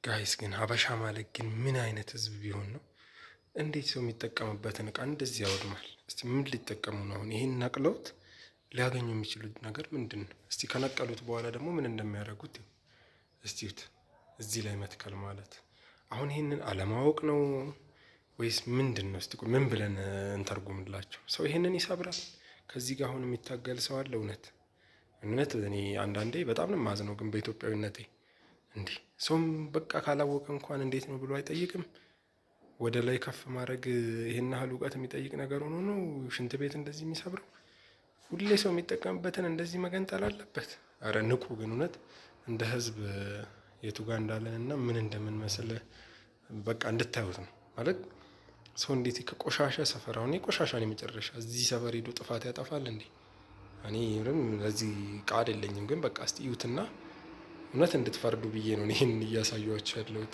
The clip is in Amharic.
Guys፣ ግን ሀበሻ ማለት ግን ምን አይነት ህዝብ ቢሆን ነው? እንዴት ሰው የሚጠቀምበትን እቃ እንደዚህ ያወድማል? እስቲ ምን ሊጠቀሙ ነው አሁን? ይሄን ነቅለውት ሊያገኙ የሚችሉት ነገር ምንድን ነው? እስቲ ከነቀሉት በኋላ ደግሞ ምን እንደሚያደርጉት እስቲ እዩት። እዚህ ላይ መትከል ማለት አሁን ይሄንን አለማወቅ ነው ወይስ ምንድን ነው? እስቲ ምን ብለን እንተርጉምላቸው? ሰው ይሄንን ይሰብራል። ከዚህ ጋር አሁን የሚታገል ሰው አለ? እውነት እውነት እኔ አንዳንዴ በጣም ነው የማዝነው፣ ግን በኢትዮጵያዊነቴ እንዲህ ሰውም በቃ ካላወቀ እንኳን እንዴት ነው ብሎ አይጠይቅም። ወደ ላይ ከፍ ማድረግ ይሄን ያህል እውቀት የሚጠይቅ ነገር ሆኖ ነው ሽንት ቤት እንደዚህ የሚሰብረው? ሁሌ ሰው የሚጠቀምበትን እንደዚህ መገንጠል አለበት? አረ ንቁ ግን፣ እውነት እንደ ህዝብ የቱ ጋር እንዳለን እና ምን እንደምንመስል በቃ እንድታዩት ነው። ማለት ሰው እንዴት ከቆሻሻ ሰፈር፣ አሁን የቆሻሻን የመጨረሻ እዚህ ሰፈር ሄዶ ጥፋት ያጠፋል እንዴ? እኔ ምንም ለዚህ ቃል የለኝም፣ ግን በቃ እስቲ እዩትና እውነት እንድትፈርዱ ብዬ ነው ይህን እያሳየኋቸው ያለሁት።